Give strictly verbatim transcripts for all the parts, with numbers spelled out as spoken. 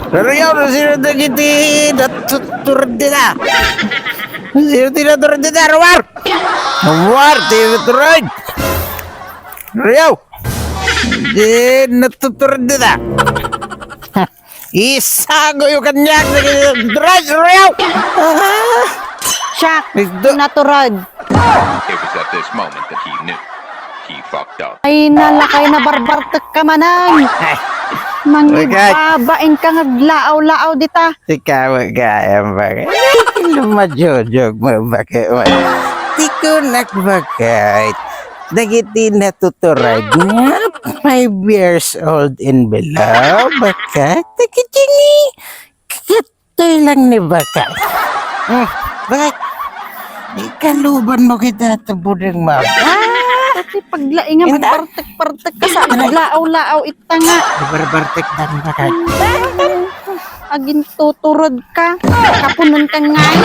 Pero yaw, no sino dagiti natutured dita? Sino ti natutured dita? Ruar! Ruar, ti natutured! Pero yaw! Di natutured dita. Isagoyo kaniak dagiti natutured! Pero yaw! Ah! Siak, Isda- natutured. It was at this moment that he knew. He fucked up. Ay, nalakay, nabarbartek ka manen. Ay. Mangigbabain ka nga aglaaw-laaw dita. Ikaw, gayam, bakit? Lumajojog mo, bakit? Di ko nakbakit. Dagiti natutured nga five years old and below, bakit? Dagiti ni Toy lang ni baka. Hmm, bakit? Ikaluban mo kita, tabudeng mo. Ah, pati paglaing nga Inda? Magpartek-partek ka sa laaw-laaw ita nga. Barbartek dan bakit? Agin tuturod ka. Kapunon ka ngay.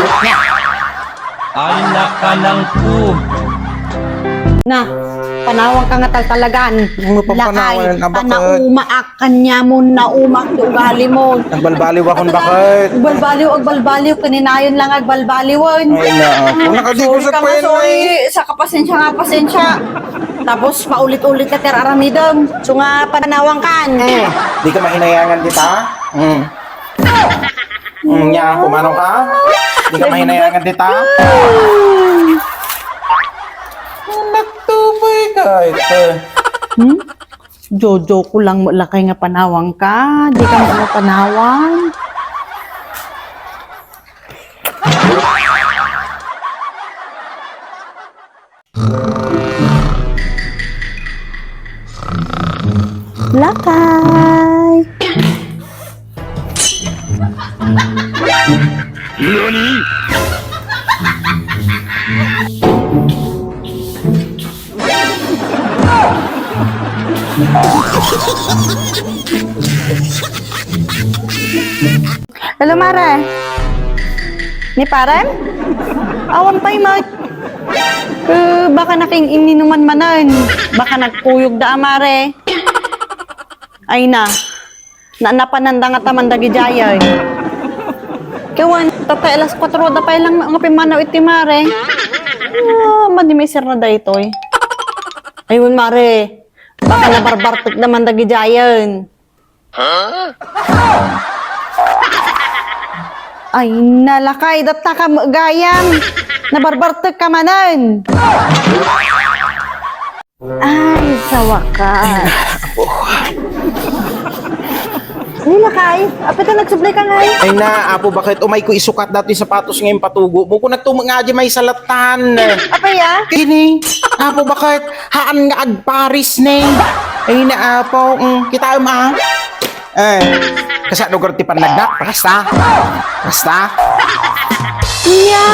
Ala ka lang po. Na, panawang ka nga taltalagan. Ano pa Lakay, panawan? Abakit? Panauma ak. Kaniamon, naumak ti ugali mo. Nagbalbaliw akon, bakit? Agbalbaliw, agbalbaliw, kaninayon lang agbalbaliwen. Ay, na. Kung nakadigo Sorry sa ka nga, payan, sorry. Ay. Sa kapasensya nga, pasensya. Tapos, paulit-ulit na ti aramidem. So nga, panawang kan. Hmm. Di ka mahinayangan, di ta? Hmm. Hmm, nya, kumano ka? Di ka mahinayangan, di ta? Nagtuboy ka, ito. Hmm? Jojo ko lang mo lakay nga panawang ka. Di ka mo panawang. Lakay. Nani? Hello, Mare. Ni Parem? Awan pay, Mare. Eh, baka naking ininuman manen. Baka nagkuyog da, Mare. Ay na. Naanapan nanda nga taman dagidiay. Kewan, tatay alas kuatro da pay lang nga pimmanaw iti Mare. Ah, madimisir na daytoy. Ayun, Mare. Baka nabarbartek da man dagidiayen. Ay, nalakay, datta ka gayam. Nabarbartek ka manen. Ay, sa wakas. Ay, lakay. Apay ta nagsublay ka ngay? Ay na, Apo, bakit? Umay ko isukat datoy sapatos nga impatugo mo. Kung nagtumok nga di may salatan. Apay, ah? Kini, Apo, bakit? Haan nga agparis ne. Ay na, Apo, mm, kita ma. Eh, kasano garud ti pannagnak? Pakasta? Pakasta? Iya.